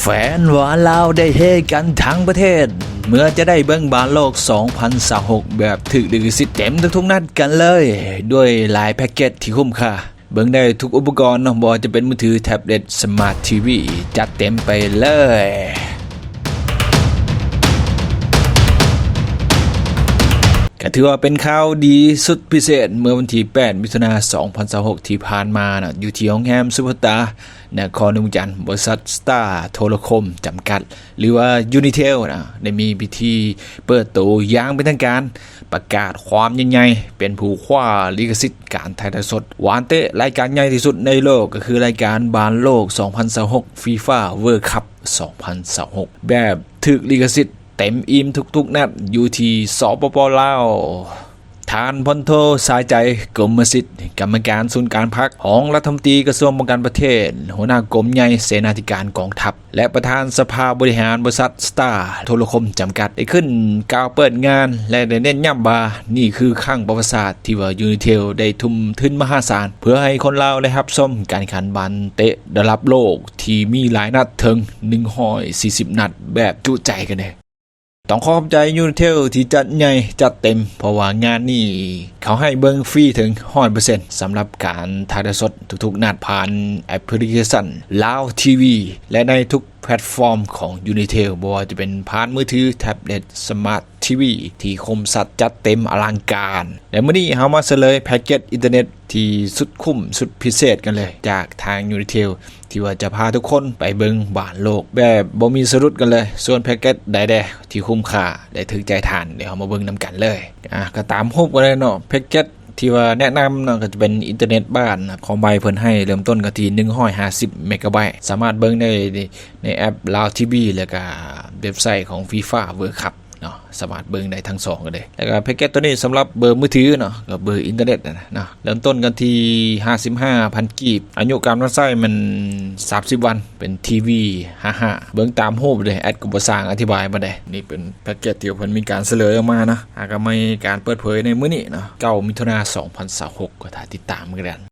ແຟນວາລາວໄດ້ເຮກັນທັງປະເທດ ເມື່ອຈະໄດ້ເບິ່ງບານໂລກສອງພັນຊາວຫົກ ແບບຖືກລິຂະສິດເຕັມທຸກໆນັດກັນເລີຍ ດ້ວຍຫຼາຍແພັກເກັດທີ່ຄຸ້ມຄ່າ. ເບິ່ງໄດ້ທຸກອຸປະກອນເນາະ ບໍ່ວ່າຈະເປັນມືຖື, ແທັບເລັດ, ສະມາດທີວີ ຈັດເຕັມໄປເລີຍ. ກະຖືວ່າເປັນຂ່າວດີສຸດພິເສດ ເມື່ອວັນທີແປດ ມິຖຸນາ ສອງພັນຊາວຫົກ ທີ່ຜ່ານມາເນາະ ຢູ່ທີ່ໂຮງແຮມສຸພະຕາ ນະຄອນຫຼວງວຽງຈັນ, ບໍລິສັດສະຕາໂທລະຄົມຈຳກັດ ຫຼືວ່າຢູນິເທວນະ ໄດ້ມີພິທີເປີດໂຕຢ່າງເປັນທາງການ, ປະກາດຄວາມຍິ່ງໃຫຍ່ເປັນຜູ້ຄວ້າລິຂະສິດການຖ່າຍທອດສົດວານເຕະລາຍການໃຫຍ່ທີ່ສຸດໃນໂລກ, ກໍຄືລາຍການບານໂລກສອງພັນຊາວຫົກ ຟີຟາ ເວີລຄັບ ສອງພັນຊາວຫົກ ແບບຖືກລິຂະສິດເຕັມອີ່ມທຸກໆນັດ ຢູ່ທີ່ ສປປ ລາວ. ທ່ານ ພົນໂທ ສາຍໃຈ ກົມມະສິດ ກຳມະການສູນກາງພັກ, ຮອງລັດຖະມົນຕີກະຊວງປ້ອງກັນປະເທດ, ຫົວໜ້າກົມໃຫຍ່ເສນາທິການກອງທັບ ແລະ ປະທານສະພາບໍລິຫານບໍລິສັດສະຕາໂທລະຄົມຈຳກັດ ໄດ້ຂຶ້ນກ່າວເປີດງານ ແລະ ໄດ້ເນັ້ນຢ້ຳວ່າ ນີ້ຄືຄັ້ງປະຫວັດສາດທີ່ວ່າຢູນິເທວໄດ້ທຸ່ມທຶນມະຫາສານ ເພື່ອໃຫ້ຄົນລາວໄດ້ຮັບຊົມການແຂ່ງຂັນບານເຕະລະດັບໂລກທີ່ມີຫຼາຍນັດເຖິງໜຶ່ງຮ້ອຍສີ່ສິບນັດ ແບບຈຸໃຈກັນເດ. ຕ້ອງຂໍຂອບໃຈຢູນິເທວທີ່ຈັດໃຫຍ່ຈັດເຕັມ ເພາະວ່າງານນີ້ເຂົາໃຫ້ເບິ່ງຟຣີເຖິງຮ້ອຍເປີເຊັນ ສຳລັບການຖ່າຍທອດສົດທຸກໆນັດ ຜ່ານແອັບພລິເຄຊັນລາວທີວີ ແລະ ໃນທຸກແພລດຟອມຂອງຢູນິເທວ ບໍ່ວ່າຈະເປັນຜ່ານມືຖື, ແທັບເລັດ, ສະມາດທີວີ ທີ່ຄົມຊັດຈັດເຕັມອະລັງການ. ແລະ ມື້ນີ້ເຮົາມາສະເໜີແພັກເກັດອິນເຕີເນັດ ທີ່ສຸດຄຸ້ມສຸດພິເສດກັນເລີຍ ຈາກທາງຢູນິເທວ ທີ່ວ່າຈະພາທຸກຄົນໄປເບິ່ງບານໂລກແບບບໍ່ມີສະດຸດກັນເລີຍ. ສ່ວນແພັກເກັດໃດແດ່ທີ່ຄຸ້ມຄ່າ ແລະ ຖືກໃຈທ່ານ, ດຽວເຮົາມາເບິ່ງນຳກັນເລີຍ. ອາ ກໍຕາມຮູບກັນເລີຍເນາະ. ແພັກເກັດທີ່ວ່າແນະນຳເນາະ ກໍຈະເປັນອິນເຕີເນັດບ້ານນະຄອນ ໄບເພິ່ນໃຫ້ເລີ່ມຕົ້ນກັນທີ່ໜຶ່ງຮ້ອຍຫ້າສິບເມກາໄບ, ສາມາດເບິ່ງໄດ້ໃນແອັບລາວທີວີ ແລ້ວກໍເວັບໄຊຂອງຟີຟາເວີລຄັບ ເນາະ, ສາມາດເບິ່ງໄດ້ທັງສອງກັນເລີຍ. ແລ້ວກໍແພັກເກັດໂຕນີ້ສຳລັບເບີມືຖືເນາະ ກັບເບີອິນເຕີເນັດນະເນາະ, ເລີ່ມຕົ້ນກັນທີ່ຫ້າສິບຫ້າພັນກີບ, ອາຍຸການນຳໃຊ້ມັນສາມສິບວັນ, ເປັນທີວີຫ້າຫ້າ ເບິ່ງຕາມຮູບເດ້, ແອັດກໍບໍ່ສ້າງອະທິບາຍປານໃດ. ນີ້ເປັນແພັກເກັດທີ່ເພິ່ນມີການສະເໜີອອກມາເນາະ, ຫາກໍມີການເປີດເຜີຍໃນມື້ນີ້ເນາະ ເກົ້າມິຖຸນາ ສອງພັນຊາວຫົກ ກໍຖ້າຕິດຕາມກັນ.